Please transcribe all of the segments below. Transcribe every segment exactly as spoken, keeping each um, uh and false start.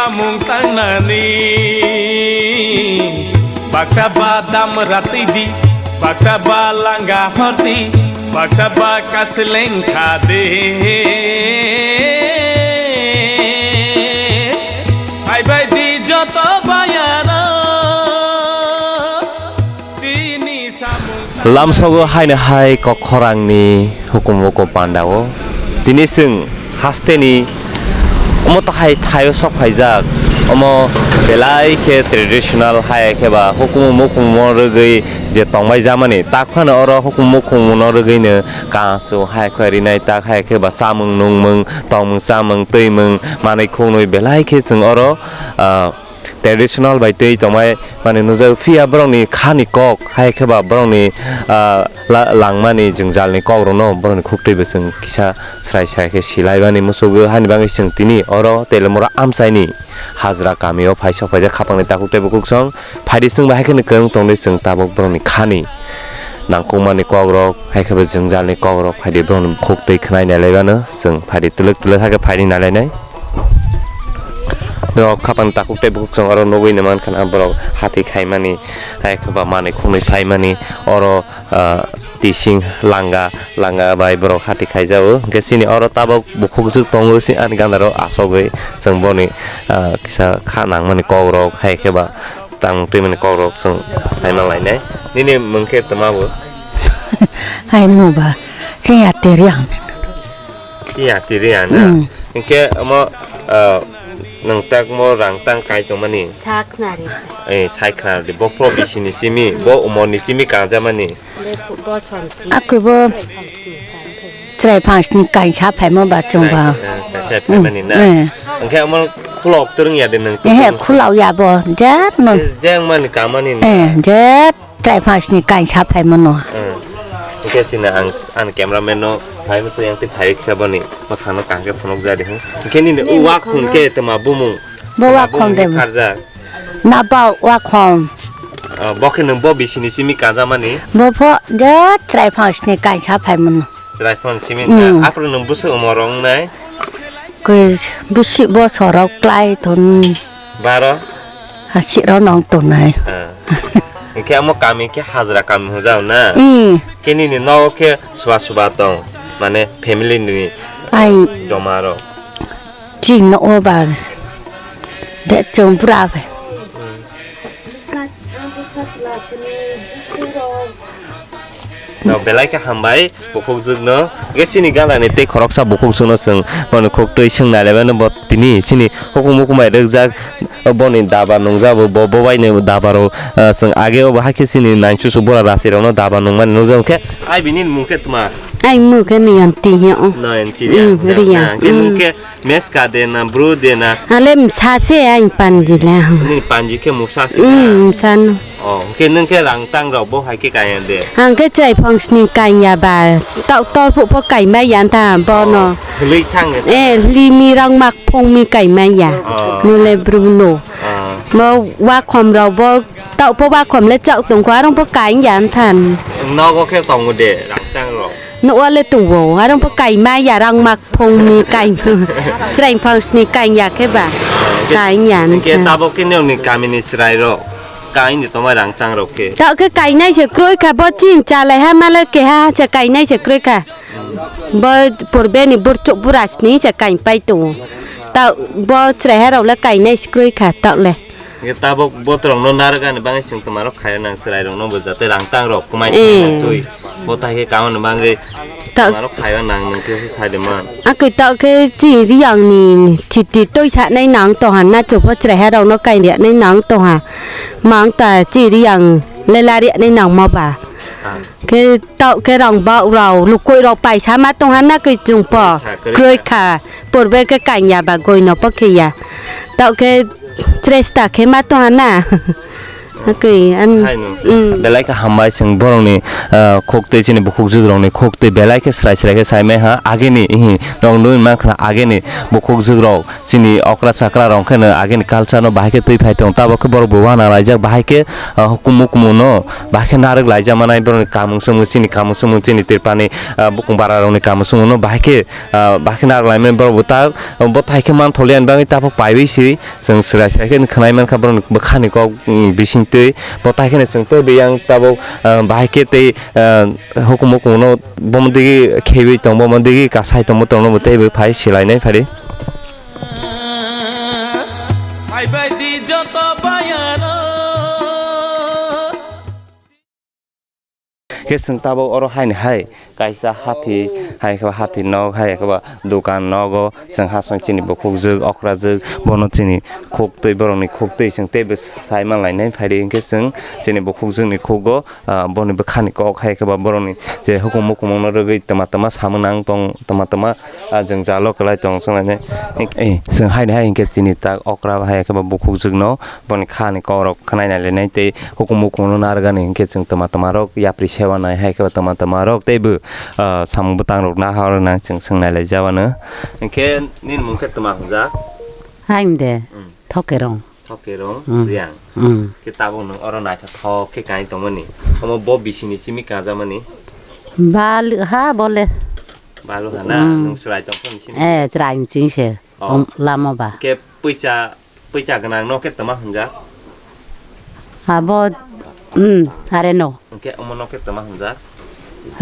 Samung tangnani baksa ba damra twi di, baksa ba langa hor di, baksa ba kasleng kha de. Phaibai di joto bayaro chini samung. Lamsogo haino hai kok khorangni hukumu ko pandao. Tini chwng hasteni omo tahai thaio sok phaijak, omo belai khe traditional hai khe ba hukumu mukumu rwgwi je tongbai jamani, tak phano oro hukumu mukumu no rwgwino kansu hai khe rinai, tak hai khe ba chamung nungmung, tongmung chamung, twimung, manwi khuknwi belai khe chwng oro, ah, traditional bai twi tongmani nukjagwi, phiya borokni khani kok hai khe ba borokni, ah, la-, langmani jwngjalni kokrokno borokni khuktwi bo chwng kisa srai srai khe silaimani muchugwi. Haini bagwi chwng tini oro Telemura amchaini Hajra kamio phai sok phaijak khapangni takhuk tei bukhuk song. Phaidi chwng bai hai kheno kwrwng tongdi chwng tabuk borokni khani nangkukmani kokrok hai khe bo jwngjalni kokrok phaidi borokni khuktwi khwnai nailaibano chwng phaidi twlwk twlwk hai khe phaidi nailainai. Norok khapang takhuk tei bukhuk chwng oro nugwi nw mankha na borok hati khaimani, hai khe ba manwi khuknwi khaimani oro, ah, tising langa langa bai borok hati khaijago. Hwnkhe chini oro tabuk bukhukjwk tongo, si ani gana rok asogwi chwng boni, ah, kisa kha nangmani kokrok hai khe ba tang twimani kokrok chwng saima lainai. Nini mung khe twma bo? Hai mo ba, chini atiri ang. Chini atiri ang na? Hmm. Hwnkhe omo, ah, nwng tak mo rang tang kai tongmani? Sakhnari. Eh, sai khna di. Bo pro bisini simi, bo umorni simi kangjamani? Bo chon simi. Akwi bo chrai phangsni kaisa phaimo ba chwng ba. Kaisa phaimani na? Eh. Hwnkhe omo khulok twrwng ya de nwng? Ehe, khulok ya bo. Jet no. Jeng mani kamani na? Eh, jet. Chrai phangsni kaisa phaimano. Hmm. Hwnkhe chini ang, ani cameraman no phai muchung yang twi phai kisa boni bwkhano kaham khe phunukjak di hwn. Hwnkhe nini o wakhong khe twma bumung? Bo wakhong de. Karjak. Na ba wakhong. Ah, bo khe nwng bo bisini simi kanjamani? Bo pho je chrai phangsni kaisa phaimano. Chwrai phone simi. Hmm. Aphuru nwng bwswk omo rw wngnai? Kwi bwswk bo sorok klai thun. Baro? Hasik rw nong tongnai. Ah. Hwnkhe omo kami khe hajra kami hwnjao na? Hmm. Khe nini nogo khe suba suba tong, mane family ni. Ai. Joma rw. Chini nogo ba de chwng bwra bai. No, belai khe hambai bukhukjwkno. Hwnkhe chini ganani tei khoroksa bukhukjwkno chwng bono khuktwi swngnai laimano, bo tini chini hukumu kumbai rwkjak, boni daba nungjak bo, bo, bo baini daba rok, ah, chwng age obo hakhe chini naichusu bura rasi rokno daba nungmani nukjak. Hwnkhe ai bini mung khe tma? Ai mung khe Noyanti hino. Noyanti. Hmm, Riya. Hwnkhe nung khe Meska de na, bru de na? Ale msa se ang panji le. Nini panji khe musa se na? Hmm, msa no. Oh, hwnkhe nung khe rang tang rok bo hai khe kaiya de? Ang khe chwrai phangsni kaiya ba, tok tor phuh pho kaimai ya tha bono. Oh, hwlwi thang de. Eh, hwlwi mi rang mak phung mi kaimai ya. Oh. Nule bru no. Oh. Mo wakhom rok bo, tok pho wakhom le chak tong kho, arong pho kaiya than. Nogo khe tongo de, rang tang rok. Nogo le tongo, arong pho kaimai ya rang mak. Phungni kain, chwrai phangsni kain ya khe ba? Kain ya hwnkhe. Tabok khe nokni kamini chwrairok kain di tongma rang tang rok khe. Tok khe kainai se kwrwi kha, bo chini chalai ha male keha se kainai se kwrwi kha. Bo purbe ni burchuk burasni se kain pai tongo. Ta bo chwrai ha rok le kainai se kwrwi kha tok le. Hwnkhe tabok botrokno narwkani bagwi chwng twmarok khaio nang chwrairokno bo jate rang tang rok kwmai twi bo tai khe kamani bagwi twmarok khaio nang nwng khe sai de man. Akhe tok khe chini riyangni thiti twi sanai nang tongha nacho pho chwraiha rokno kainriya nai nang tongha mang ta chini riyang lela riya nai nang ma ba. Khe tok khe rang ba rok lukoi rok paisa ma tongha na khe chwng pho kwrwi kha. Purbe khe kain ya ba goi no pho khe ya. Tok khe chesta khe ma tongha na. Hakhe, an-, Haino. Mm. Belai khe hambai chwng borokni, ah, khuk twi chini bukhukjwk rokni khuk twi belai khe srai srai khe saimai ha. Ageni, ihi, nok nugwi mankha ageni bukhukjwk rok chini okra chakra rok khe no ageni culture no bahai khe twi phai tong. Tabok khe borok bo uanalaijak bahai khe, ah, hukumu hukumu no bahai khe narwk laijak manai borokni kamung chumung chini kamung chumung chini Tripurani, ah, bukung bara rokni kamung chumung no bahai khe, ah, bahai khe narwk laimani borok bo ta bo tai khe mantholiya ni bagwi tabok paiwi si. Chwng chwrai sai khe khwnai mankha borokni bwkhani kok, mm, bisingtwi. Bo tai kheno chwng tei biyang tabuk, ah, bahai khe tei, ah, hukumu hukumu no bomo digi kheiwi tong, bomo digi kasai tong, bo tongno bo tei bo phai silainai phari. Phaibai di joto bayano. Khe chwng tabuk oro haini hai kaisa hati, hai khe ba hati nok, hai khe ba dukan nogo chwng ha song chini bukhukjwk, okrajwk, bono chini khuk twi, borokni khuk twi chwng teibo sai manlainai phai ri. Hinkhe chwng chini bukhukjwkni khugo, ah, boni bwkhani kok hai khe ba borokni je hukumu hukumu no rwgwi twma twma samung nang tong, twma twma, ah, jwngjalo kwlai tong chwng lainai. Eh, chwng haini hai hinkhe chini tak okra hai khe ba bukhukjwkno boni kha ni kok rok khwnai nai lainai tei hukumu hukumu no narwkani hinkhe chwng twma twma rok yapri sewa nai hai khe ba twma twma rok tei bo, ah, samung bwtang rok naha oro nang chwng swng nai lai jabano. Hinkhe nini mung khe twma hwnjak? Hain de. Mm. Thokerong. Thokerong, Mm. Riyang. Mm. Khe tabuk nwng oro naithothok khe kai tongmani. Omo bo bisini simi kanjamani? Balu ha bole. Balu ha na? Mm. Nwng chwrai tong phano simi? Eh, chwrai mching se. Oh. Om, lama ba. Khe puisa Puisa gwnang no khe tama hwnjak? Abo, mm, are no. Hwnkhe omo no khe tama hwnjak?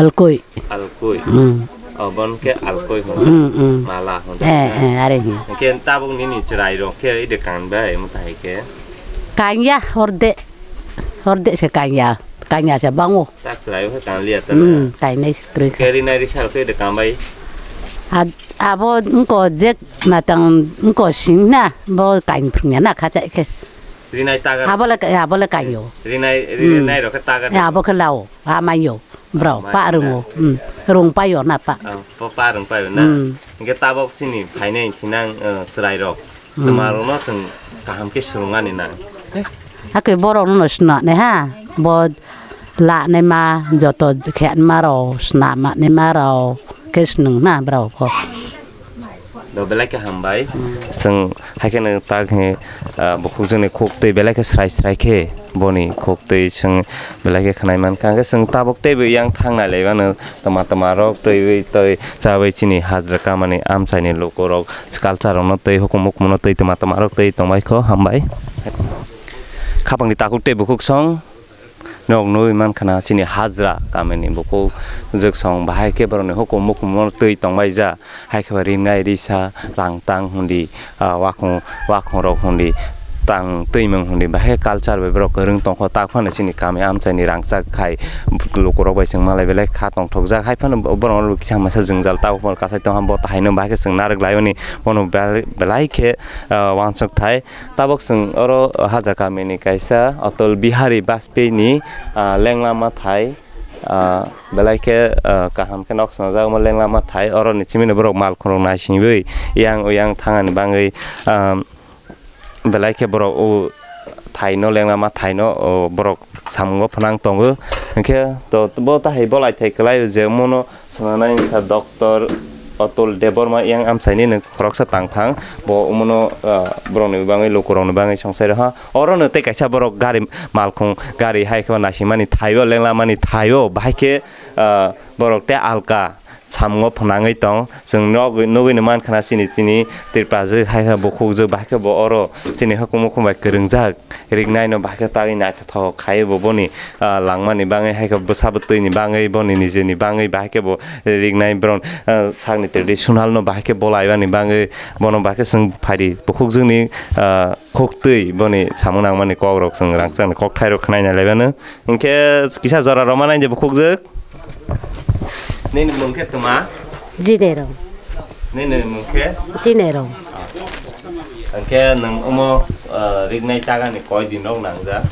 Alkoi. Alkoi. Mm. Oh, bon khe alkoi hwn. Mm, mm. Mala hwnjak. Eh, eh, are hi. Hwnkhe tabuk nini chwrai rok khe ide kan bai omo tahai khe? Kanya horde. Horde se kanya. Kanya se bango. Tak chwrai khe kan liya ta na. Mm, kainai se kwrwi kha. Khe rinai risa rok khe ide kan bai? Ad-, abo wngko jek matang wngko sing na, bo kain phwrwngya na kha chai khe. Rinai tagar. Abo le, abo le kaio. Rinai, Hmm. rinai rok khe tagar. Eh, abo khe lao, amaio, bro, Amai pa rwngo. Hmm. Rung paio na pa. Ah, po pa rung paio na. Hmm. Hingke tabok sini phainai thinang, eh, chwrai rok. Hmm. Twma rokno chwng kaham khe swrwngani nang. Hakhe borok no swnamnai ha, bo lanai ma joto khe ma rok swnamnai ma rok khe swnwng na borok bo. Do belai khe hambai. Chwng hai kheno tak he, ah, bukhukjwkni khuk twi belai khe srai srai khe boni khuk twi chwng belai khe khwnai mankha. Hwnkhe chwng tabuk teibo yang thang nai lai mano twma twma rok twiwi twi chawi chini hajra kamani amchaini lukurok culture rokno twi hukumu hukumuno twi twma twma rok twi tongbai kho hambai. Khapangni takhuk tei bukhuk song. Nok nugwi mankha na chini hajra kamini bukhuk jwk song bahai khe borokni hukum mukumo twi tongbai ja, hai khe ba rinai risa rang tang hundi, ah, wakhung, wakhung rok hundi tang twimung hundi bahai culture bai borok kwrwng tongkho tak phano chini kami amchaini rangchak khai lukurok bai chwng malai belai kha tongthokjak hai phano borok kisa masa jwngjal tabuk phano kasai tongha bo tahaino bahai khe chwng narwk laimani bono belai, belai khe, ah, uansuk thai. Tabok chwng oro Hajar kamini kaisa Atal Bihari Bajpayee ni, ah, lengla mathai, ah, belai khe, ah, kaham khe nok swnajak omo lengla mathai. Oro ni simi no borok malkhung rok naisingwi yang uyang thangani bagwi, ah, belai khe borok o thaino lengla mathai no, o borok samungo phwnang tongo. Hinkhe to bo tahai bolai thai kwlai je mono Swnamnai wngkha Doctor Atul Debbarma yang amchaini nwng khoroksa tangphang. Bo omono, ah, borokni bagwi, lukurokni bagwi songsai rwha. Orono tei kaisa borok gari malkhung, gari hai khe naisingmani thaio, lenglamani thaio. Bahai khe, ah, borok tei alka samungo phwnangwi tong. Chwng nogwi, nugwino mankha na chini, chini Tripura jwk hai khe bukhuk jwk, bahai khe bo oro chini hukumu hukum bai kwrwngjak. Riknai no bahai khe tagwi naithothok khai bo boni, ah, langmani bagwi hai khe bwsa bwtwini bagwi boni nijeni bagwi bahai khe bo riknai borok, ah, sakni traditional no bahai khe bolaibani bagwi bono bahai khe chwng phaidi bukhukjwkni, ah, khuktwi boni samung nangmani kokrok chwng rangchakni kokthairok khwnai nailaibano. Hinkhe kisa jora rwmani je bukhukjwk. Nini mung khe tma? Jinero. Nini mung khe? Jinero. Hwnkhe nwng omo, ah, riknai tagani koi din rok nangjak?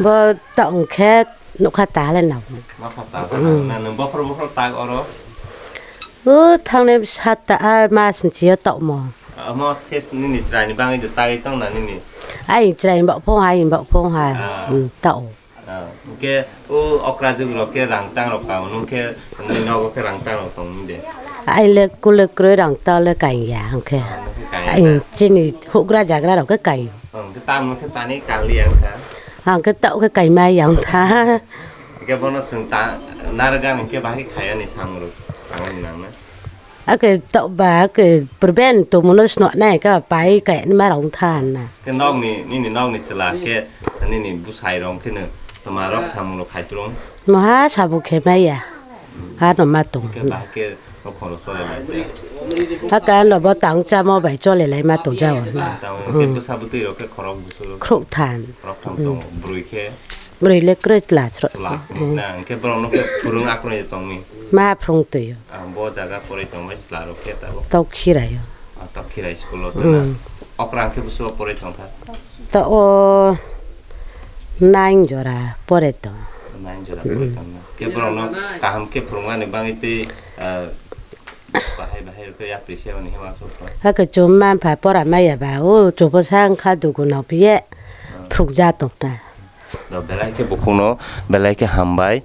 Bo tong khe nokha ta le nang. Nokha ta le nang. Na nwng bokhor bokhor tak oro? O thangnai satta a mas ni chiyo tongmo. Omo khe nini chwraini bagwi do tagwi tongna nini? Ai chwrai bok phung hai, bok phung hai. Ah. Hmm, tao. Ah, hwnkhe o okra jwk rok khe rang tang rok ka, hwnkhe nini nogo khe rang tang rok tong de. Ai le kule kroi rang tang le kai ya, hwnkhe. Ah, hwnkhe kai ai ya. Chini hugra jagra rok khe kai. Oh, hwnkhe tamo khe tani kali yang kha. Hwnkhe tao khe kai mai yang tha. Hwnkhe bono chwng ta narwk gani hwnkhe bahai khai ani samung rok tangani nang na. Ake tok ba ake prevent to mono sno nai ka pai ka ni ma rong than na. Ke nok ni, nini nok ni chwla ke, nini bwsai rong khe no toma rok samung rok khai tong. Maha sabu khe maya. Ha no ma tong. Ke ba ke nokhoro chole lai ja. Ha ka no bo tang chamo bai chole lai ma tong jao. Tang ke bwsa bwtwi rok ke khorok bwswk. Khorok than. Khorok than tong, brwi khe. Brwi le kroi tla sro. Tla. Na, hwnkhe borok no khe phwrwng akroi tong mi. Ma phrwng twi. Ah, bo jaga poroi tongbai chwla rok khe tabuk. Tok khirai o. Ah, tok khirai school o tongna. Hmm. Okra hwnkhe bwswk poroi tongkha. Ta o nine jora pore tong. Nine jora poroi tongna. Khe borok no kaham khe phwrwngmani bagwi tei, ah, bahai bahai rok khe yapri se mani hema sok tong. Hakhe chum ma pha pora maya ba o chupo sang kha dugu no piye phwrwngja tongna. Do belai khe bukhuk no belai khe hambai.